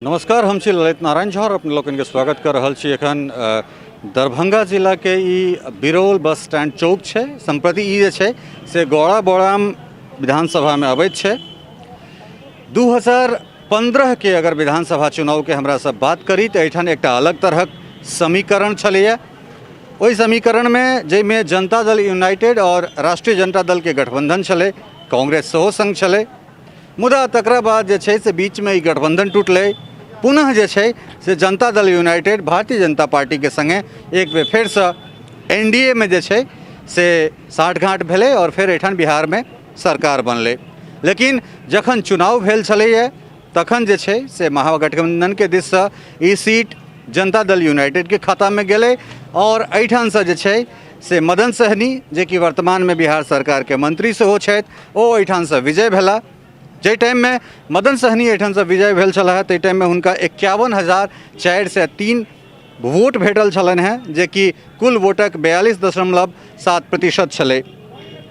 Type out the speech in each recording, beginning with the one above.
नमस्कार, हम छी ललित नारायण झा और अपने लोकनिके स्वागत कर रहल छी। एखन दरभंगा जिलाके ई बिरौल बस स्टैंड चौक छै। सम्प्रति ई जे छै से गौड़ा बौड़ाम विधानसभामे अबैत छै। 2015 के अगर विधानसभा चुनावके हमरा सब बात करी तऽ एहिठाम एकटा अलग तरहक समीकरण छलैए। ओहि समीकरणमे जाहिमे जनता दल यूनाइटेड और राष्ट्रीय जनता दलके गठबंधन छलै, कांग्रेस सेहो सङ्ग छलै। मुदा तकरा बाद जे छै से बीचमे ई गठबंधन टूटलै, पुनः जे छै से जनता दल यूनाइटेड भारतीय जनता पार्टीके सङ्गे एक बेर फेरसँ एन डी ए मे जे छै से साठगाँठ भेलै आओर फेर एहिठाम बिहारमे सरकार बनलै। लेकिन जखन चुनाव भेल छलैए तखन जे छै से महागठबंधनके दिससँ ई सीट जनता दल यूनाइटेडके खातामे गेलै आओर एहिठामसँ जे छै से मदन सहनी, जेकि वर्तमानमे बिहार सरकारके मंत्री सेहो छथि, ओ एहिठामसँ विजय भेला। जाहि टाइममे मदन सहनी एहिठामसँ विजय भेल छलाह ताहि टाइममे हुनका 51,403 वोट भेटल छलनि हेँ, जेकि कुल वोटक 42.7% छलै।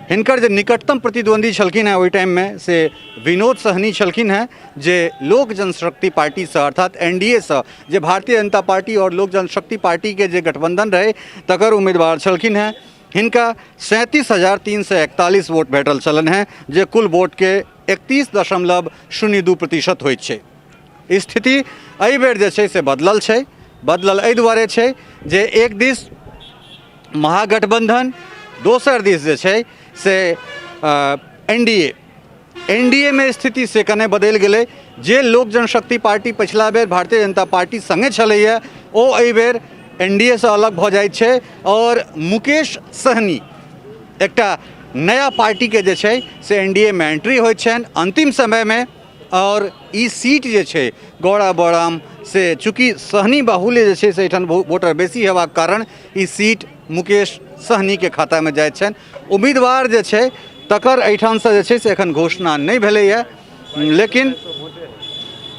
हिनकर जे निकटतम प्रतिद्वंदी छलखिन हेँ ओहि टाइममे से विनोद सहनी छलखिन हेँ, जे लोक जनशक्ति पार्टीसँ अर्थात एन डी ए सँ, जे भारतीय जनता पार्टी आओर लोक जनशक्ति पार्टीके जे गठबंधन रहै तकर उम्मीदवार छलखिन हेँ। हिनका 37,341 वोट भेटल छलनि हेँ, जे कुल वोटके 31.02% होइत छै। स्थिति एहि बेर जे छै से बदलल छै। बदलल एहि दुआरे छै जे एक दिस महागठबंधन, दोसर दिस जे छै से N D A. N D A मे स्थिति से कने बदलि गेलै। जे लोक जनशक्ति पार्टी पछिला बेर भारतीय जनता पार्टी सङ्गे छलैए ओ एहि बेर एन डी ए सँ अलग भऽ जाइत छै आओर मुकेश सहनी एकटा नया पार्टीके जे छै से एन डी ए मे एंट्री होइत छनि अन्तिम समयमे। आओर ई सीट जे छै गौड़ा बौड़ाम से चूँकि सहनी बाहुल्य जे छै से एहिठाम वोटर बेसी हेबाक कारण ई सीट मुकेश सहनीके खातामे जाइत छनि। उम्मीदवार जे छै तकर एहिठामसँ जे छै से एखन घोषणा नहि भेलैए, लेकिन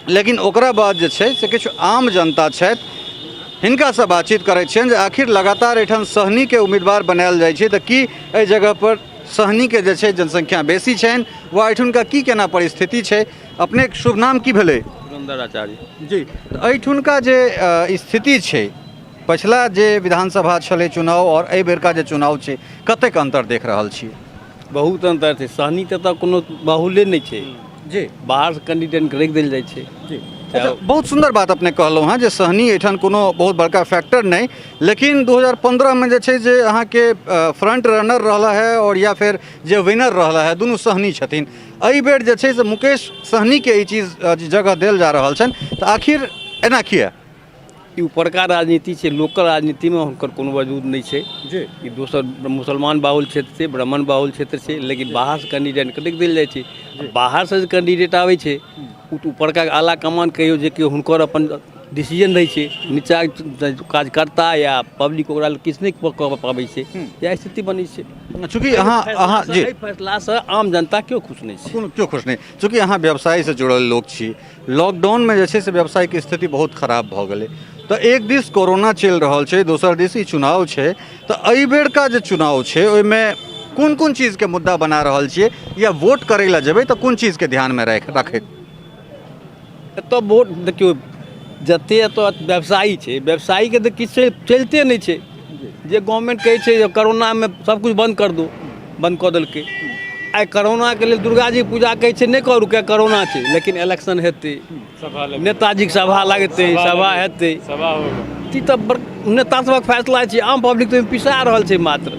लेकिन ओकरा बाद जे छै से किछु आम जनता छथि, हिनकासँ बातचीत करै छियनि जे आखिर लगातार एहिठाम सहनीके उम्मीदवार बनायल जाइ छै तऽ की एहि जगहपर सहनीके जे छै जनसंख्या बेसी छनि वा एहिठुनका की केना परिस्थिति छै। अपनेके शुभ नाम की भेलै? सुरेंद्र आचार्य। जी, तऽ एहिठुनका जे स्थिति छै, पछिला जे विधानसभा छलै चुनाव आओर एहि बेरका जे चुनाव छै, कतेक अन्तर देख रहल छी? बहुत अन्तर छै। सहनी तऽ एतऽ कोनो बाहुल्ये नहि छै बाहरसँ कैंडिडेटके राखि देल जाइ छै। अच्छा, बहुत सुन्दर बात अपने कहलहुँ हेँ जे सहनी एहिठाम कोनो बहुत बड़का फैक्टर नहि, लेकिन 2015मे जे छै जे अहाँके फ्रंट रनर रहला है आओर या फेर जे विनर रहला है दुनू सहनी छथिन। एहि बेर जे छै से मुकेश सहनीके ई चीज जगह देल जा रहल छनि, तऽ आखिर एना किया? ई उपरका राजनीति छै, लोकल राजनीतिमे हुनकर कोनो वजूद नहि छै। ई दोसर मुसलमान बाहुल क्षेत्र छै, ब्राह्मण बाहुल क्षेत्र छै, लेकिन बाहरसँ कैंडिडेटके राखि देल जाइ छै। बाहरसँ जे कैंडिडेट आबै छै ओ तऽ उपरका आला कमान कहियौ जे कि हुनकर अपन डिसीजन रहै छै। नीचा कार्यकर्ता या पब्लिक ओकरा लग किछु नहि कऽ पाबै छै, इएह स्थिति बनै छै। चूँकि अहाँ अहाँ जी एहि फैसलासँ आम जनता केओ खुश नहि छै। कोनो केओ खुश नहि। चूँकि अहाँ व्यवसायसँ जुड़ल लोक छी, लॉकडाउनमे जे छै से व्यवसायके स्थिति बहुत खराब भऽ गेलै, तऽ एक दिस कोरोना चलि रहल छै, दोसर दिस ई चुनाव छै, तऽ एहि बेरका जे चुनाव छै ओहिमे कोन कोन चीजके मुद्दा बना रहल छियै या वोट करै लए जेबै तऽ कोन चीजके ध्यानमे राखि रखैत? एतऽ वोट देखियौ, जते एतऽ व्यवसायी छै, व्यवसायीके तऽ किछु चलिते नहि छै। जे गवर्नमेंट कहै छै जे कोरोनामे सब किछु बन्द कर दो, बन्द कऽ देलकै। आइ कोरोनाके लेल दुर्गा जी पूजा कहै छै नहि करू, किया कोरोना छै, लेकिन इलेक्शन हेतै, नेताजीके सभा लगतै, सभा हेतै, ई तऽ बड़ नेता सबक फैसला छै। आम पब्लिक तऽ पिसा रहल छै मात्र।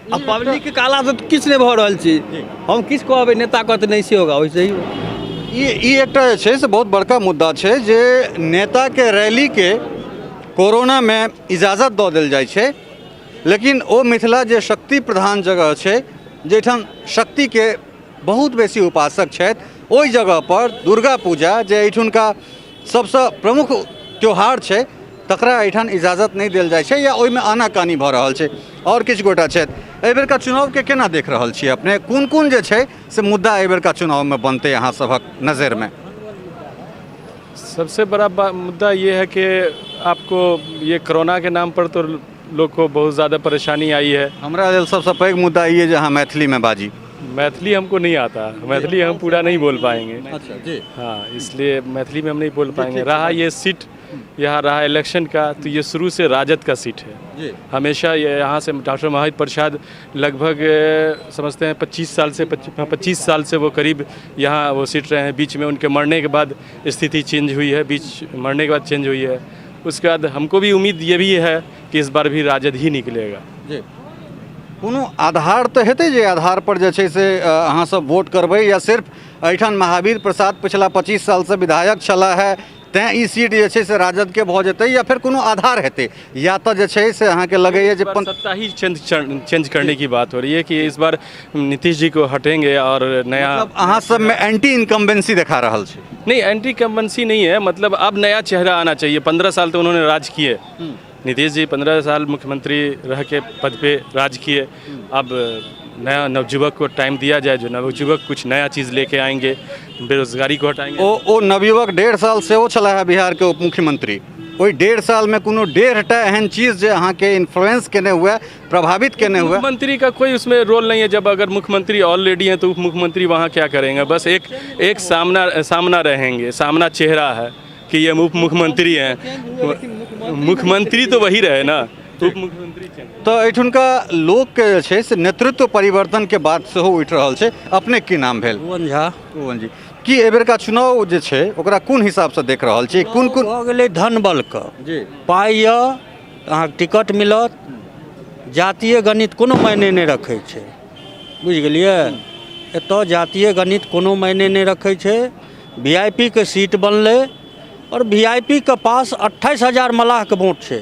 आ पब्लिकके कहलासँ तऽ किछु नहि भऽ रहल छै। हम किछु कहबै, नेता कहतै नहि से होगा, वैसे ही होगा। ई एकटा जे छै से बहुत बड़का मुद्दा छै जे नेताके रैलीके कोरोनामे इजाजत दऽ देल जाइ छै, लेकिन ओ मिथिला जे शक्ति प्रधान जगह छै, जाहिठाम शक्तिके बहुत बेसी उपासक छथि, ओहि जगहपर दुर्गा पूजा जे एहिठुनका सबसँ प्रमुख त्यौहार छै तकरा एहिठाम इजाजत नहि देल जाइ छै या ओहिमे आनाकानी भऽ रहल छै। आओर किछु गोटा छथि, एहिबेरका चुनावके केना देख रहल छियै अपने? कोन कोन जे छै से मुद्दा एहिबेरका चुनावमे बनतै अहाँ सभक नजरिमे? सबसे बड़ा मुद्दा ये है कि आपको ये कोरोना के नाम पर तो लोग को बहुत ज़्यादा परेशानी आई है। हमरा लेल सबसँ पैघ मुद्दा ई अइ जे अहाँ मैथिलीमे बाजी। मैथिली हमको नहीं आता, मैथिली हम पूरा नहीं बोल पाएंगे। अच्छा जी। हाँ, इसलिए मैथिली में हम नहीं बोल पाएंगे। रहा ये सीट, यहाँ रहा इलेक्शन का, तो ये शुरू से राजद का सीट है हमेशा। ये यहाँ से डॉक्टर महावीर प्रसाद लगभग समझते हैं 25 साल से, 25 साल से वो करीब यहाँ वो सीट रहे हैं। बीच में उनके मरने के बाद स्थिति चेंज हुई है, बीच मरने के बाद चेंज हुई है। उसके बाद हमको भी उम्मीद ये भी है कि इस बार भी राजद ही निकलेगा। जी, कोनो आधार तऽ हेतै जे आधार पर जे छै से अहाँ सब वोट करबै, या सिर्फ एहिठाम महावीर प्रसाद पिछला 25 सालसँ विधायक छलाह है तेँ ई सीट जे छै से राजदके भऽ जेतै, या फेर कोनो आधार हेतै, या तऽ जे छै से अहाँके लगैए जे इस बार सत्ता ही चेंज चेंज करने की बात हो रही है कि इस बार नीतीश जी को हटेंगे और नया मतलब अहाँ सबमे एंटी इनकम्बेंसी देखा रहल छै? नहीं, एंटी कम्बेंसी नहीं है, मतलब अब नया चेहरा आना चाहिए। 15 साल तो उन्होंने राज किए, नीतीश जी 15 साल मुख्यमंत्री रह के पद पे राज किए। अब नया नवयुवक को टाइम दिया जाए, जो नवयुवक कुछ नया चीज़ लेके आएंगे, बेरोजगारी को हटाएंगे। ओ ओ नवयुवक 1.5 साल सेहो छलाह है बिहारके उप मुख्यमंत्री। ओहि 1.5 सालमे कोनो 1.5टा एहन चीज जे अहाँके इन्फ्लुएंस केने हुए, प्रभावित केने हुए? मुख्यमंत्री का कोई उसमें रोल नहीं है। जब अगर मुख्यमंत्री ऑलरेडी हैं तो उप मुख्यमंत्री वहाँ क्या करेंगे? बस एक एक सामना सामना रहेंगे, सामना चेहरा है कि ये उप मुख्यमंत्री हैं। मुख्यमंत्री तो वही रहे ना, उप मुख्यमंत्री चेंज। तऽ एहिठुनका लोकके जे छै से नेतृत्व परिवर्तनके बात सेहो उठि रहल छै। अपने की नाम भेल? भुवन झा। भुवन जी, की एहिबेरका चुनाव जे छै ओकरा कोन हिसाबसँ देख रहल छी? कोन कोन भऽ गेलै धन बलके। पाइ यऽ तऽ अहाँके टिकट मिलत। जातीय गणित कोनो मायने नहि रखै छै, बुझि गेलियै? एतऽ जातीय गणित कोनो मायने नहि रखै छै। वी I P के सीट बनलै आओर वी I P के पास 28,000 मलाहके वोट छै,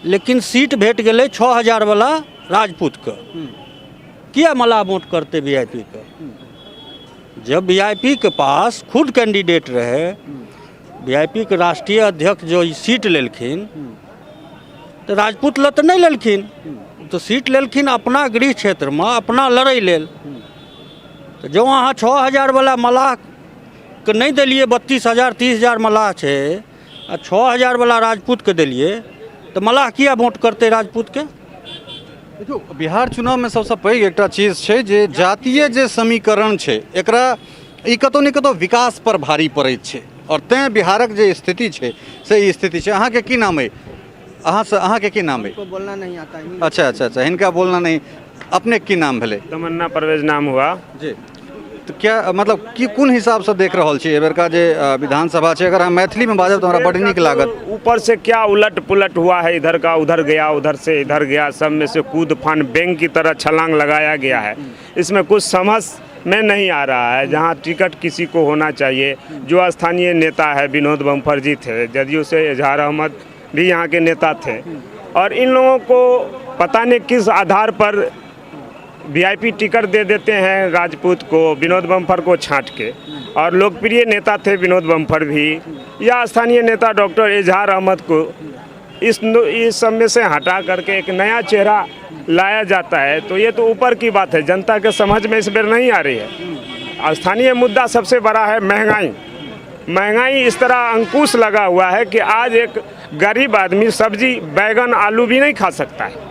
लेकिन सीट भेट गेलै 6,000 वाला राजपूतके। किया मलाह वोट करतै वी I P के, जब वी I P के पास खुद कैंडिडेट रहे? वी I P के राष्ट्रीय अध्यक्ष जो ई सीट लेलखिन तऽ राजपूत लए तऽ नहि लेलखिन, तऽ सीट लेलखिन अपना गृह क्षेत्रमे अपना लड़ै लेल। तऽ जँ अहाँ 6,000 वाला मलाहके नहि देलियै, 32,000 30,000 मलाह छै आ 6,000 वाला राजपूतके देलियै, तऽ मलाह किया वोट करतै राजपूतके? देखियौ, बिहार चुनावमे सबसँ पैघ एकटा चीज छै जे जातीय जे समीकरण छै, एकरा ई कतहु ने कतहु विकास पर भारी पड़ैत छै आओर तेँ बिहारक जे स्थिति छै से ई स्थिति छै। अहाँके की नाम अइ? अहाँसँ, अहाँके की नाम अइ? को बोलना नहीं आता है। अच्छा, हिनका बोलना नहीं। अपने की नाम भेलै? तमन्ना परवेज नाम हुआ। जी, तऽ क्या मतलब कि कोन हिसाबसँ देख रहल छी एहिबेरका जे विधानसभा छै? अगर अहाँ मैथिलीमे बाजब तऽ हमरा बड्ड नीक लागत। ऊपर से क्या उलट पुलट हुआ है, इधर का उधर गया, उधर से इधर गया, सब में से कूद फान बैंक की तरह छलांग लगाया गया है। इसमें कुछ समझ में नहीं आ रहा है। जहाँ टिकट किसी को होना चाहिए, जो स्थानीय नेता है, विनोद बम्फर जी थे, जदयू से इजहार अहमद भी यहाँ के नेता थे और इन लोगों को पता नहीं किस आधार पर वीआईपी टिकट दे देते हैं राजपूत को, विनोद बम्फर को छांट के। और लोकप्रिय नेता थे विनोद बम्फर भी, या स्थानीय नेता डॉक्टर इजहार अहमद को इस सब में से हटा करके एक नया चेहरा लाया जाता है, तो ये तो ऊपर की बात है, जनता के समझ में इस बार नहीं आ रही है। स्थानीय मुद्दा सबसे बड़ा है महंगाई। महंगाई इस तरह अंकुश लगा हुआ है कि आज एक गरीब आदमी सब्जी, बैगन, आलू भी नहीं खा सकता है।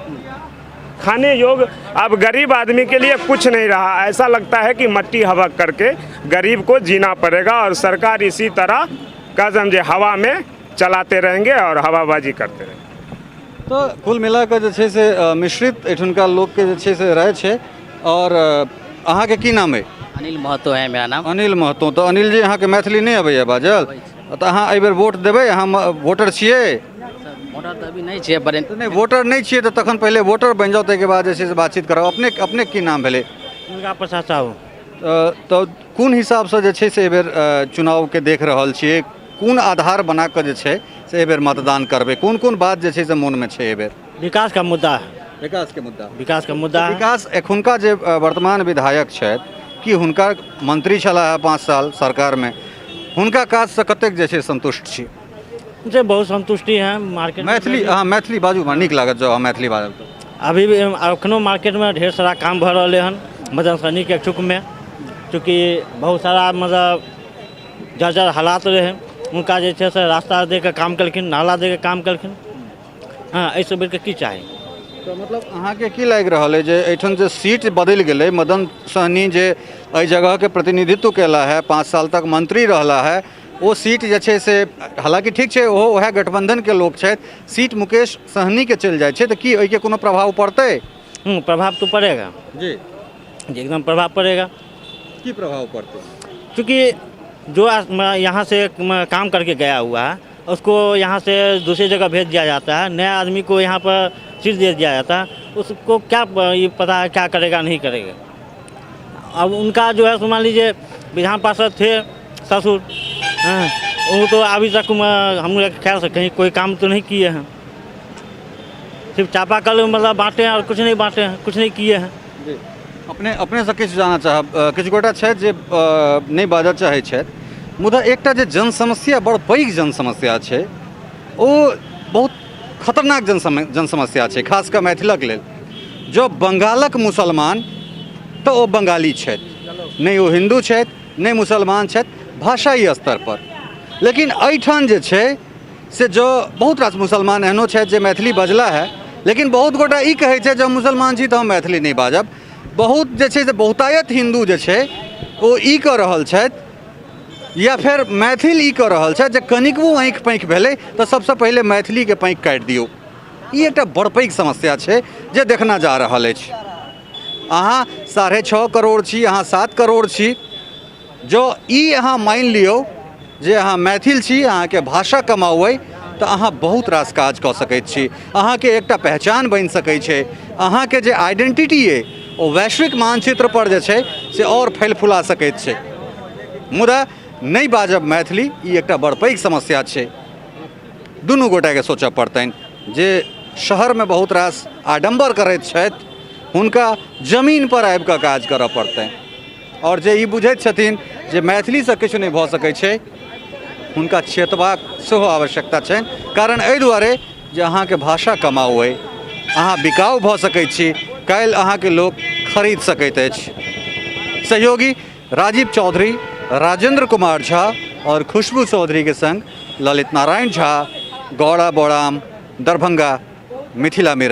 खाने योग्य अब गरीब आदमी के लिए कुछ नहीं रहा। ऐसा लगता है कि मट्टी हवा करके गरीब को जीना पड़ेगा और सरकार इसी तरह का समझे हवा में चलाते रहेंगे और हवाबाजी करते रहेंगे। तऽ कुल मिला कऽ जे छै से मिश्रित एहिठुनका लोकके जे छै से राय छै। आओर अहाँके की नाम अइ? अनिल महतो है मेरा नाम। अनिल महतो। तऽ अनिल जी, अहाँके मैथिली नहि अबैए बाजल, तऽ अहाँ एहिबेर वोट देबै? अहाँ वोटर छियै? वोटर तऽ अभी नहि छियै, पर तऽ नहि, वोटर नहि छियै तऽ तखन पहिले वोटर बनि जाउ, ताहिके बाद जे छै से बातचीत करब। अपने अपने की नाम भेलै? दुर्गा प्रसाद साहू। तऽ कोन हिसाबसँ जे छै से एहिबेर चुनावके देख रहल छियै? कोन आधार बना कऽ जे छै से एहिबेर मतदान करबै? कोन कोन बात जे छै से मोनमे छै एहिबेर? विकास का मुद्दा है। विकासके मुद्दा। विकास का मुद्दा है। विकास एखुनका जे वर्तमान विधायक छथि, कि हुनका मंत्री छलाह है 5 साल सरकारमे, हुनका काजसँ कतेक जे छै संतुष्ट छी? उनसे बहुत संतुष्टि है मार्केट में। मैथिली, अहाँ मैथिली बाजू, हमरा नीक लागत जँ अहाँ मैथिली बाजब तऽ। अभी भी अखनो मार्केटमे ढेर सारा काम भऽ रहलै हन मदन सहनीके चुकमे, चूँकि बहुत सारा मतलब जर्जर हालात रहै, हुनका जे छै से रास्ता दऽ कऽ काम केलखिन, नाला दऽ कऽ काम केलखिन। हँ, एहिसँ बढ़िकऽ की चाही? तऽ मतलब अहाँके की लागि रहल अइ जे एहिठाम जे सीट बदलि गेलै, मदन सहनी जे एहि जगहके प्रतिनिधित्व केला है, 5 साल तक मंत्री रहला है, ओ सीट जे छै से हालाँकि ठीक छै ओहो वएह गठबंधनके लोक छथि, सीट मुकेश सहनीके चलि जाइ छै तऽ की एहिके कोनो प्रभाव पड़तै? प्रभाव तो पड़ेगा। जी। जी, एकदम प्रभाव पड़ेगा। की प्रभाव पड़तै? क्योंकि जो यहाँ से काम करके गया हुआ है उसको यहाँ से दूसरी जगह भेज दिया जाता है, नया आदमी को यहाँ पर सीट दे दिया जाता है, उसको क्या ये पता है क्या करेगा नहीं करेगा। अब उनका जो है मान लीजिए विधान पार्षद थे ससुर, हाँ, वो तो अभी तक हम लोग के ख्याल से कहीं कोई काम तो नहीं किए हैं, सिर्फ चापाकल मतलब बांटे हैं और कुछ नहीं बांटे हैं, कुछ नहीं किए हैं। जी। अपने अपनेसँ किछु जानऽ चाहब, किछु गोटा छथि जे नहि बाजऽ चाहै छथि, मुदा एकटा जे जन समस्या बड़ पैघ जन समस्या छै ओ बहुत खतरनाक जन समस्या छै, खास कऽ मैथिलक लेल। जँ बंगालक मुसलमान तऽ ओ बंगाली छथि, नहि ओ हिन्दू छथि नहि मुसलमान छथि भाषाई स्तर पर, लेकिन एहिठाम जे छै से जँ बहुत रास मुसलमान एहनो छथि जे मैथिली बजला है, लेकिन बहुत गोटा ई कहै छै जे हम मुसलमान छी तऽ हम मैथिली नहि बाजब। बहुत जे छै से बहुतायत हिन्दू जे छै ओ ई कऽ रहल छथि या फेर मैथिल ई कऽ रहल छथि जे कनिकबो आँखि पाँखि भेलै तऽ सबसँ पहिले मैथिलीके पाँखि काटि दियौ। ई एकटा बड़ पैघ समस्या छै जे देखना जा रहल अछि। अहाँ 6.5 करोड़ छी, अहाँ 7 करोड़ छी, जँ ई अहाँ मानि लियौ जे अहाँ मैथिल छी, अहाँके भाषा कमाउ अइ, तऽ अहाँ बहुत रास काज कऽ सकैत छी, अहाँके एकटा पहचान बनि सकै छै, अहाँके जे आइडेंटिटी अइ ओ वैश्विक मानचित्र पर जे छै से आओर फैल फुला सकैत छै। मुदा नहि बाजब मैथिली ई एकटा बड़ पैघ समस्या छै। दुनू गोटाके सोचऽ पड़तनि जे शहरमे बहुत रास आडम्बर करैत छथि हुनका जमीन पर आबि कऽ काज करऽ पड़तनि, आओर जे ई बुझैत छथिन जे मैथिलीसँ किछु नहि भऽ सकै छै हुनका चेतबाक सेहो आवश्यकता छनि, कारण एहि दुआरे जे अहाँके भाषा कमाउ अइ, अहाँ बिकाउ भऽ सकै छी, काल्हि अहाँके लोक खरीद सकैत अछि। सहयोगी राजीव चौधरी, राजेंद्र कुमार झा और खुशबू चौधरी के संग ललित नारायण झा, गौड़ा बोराम, दरभंगा, मिथिला मिरर।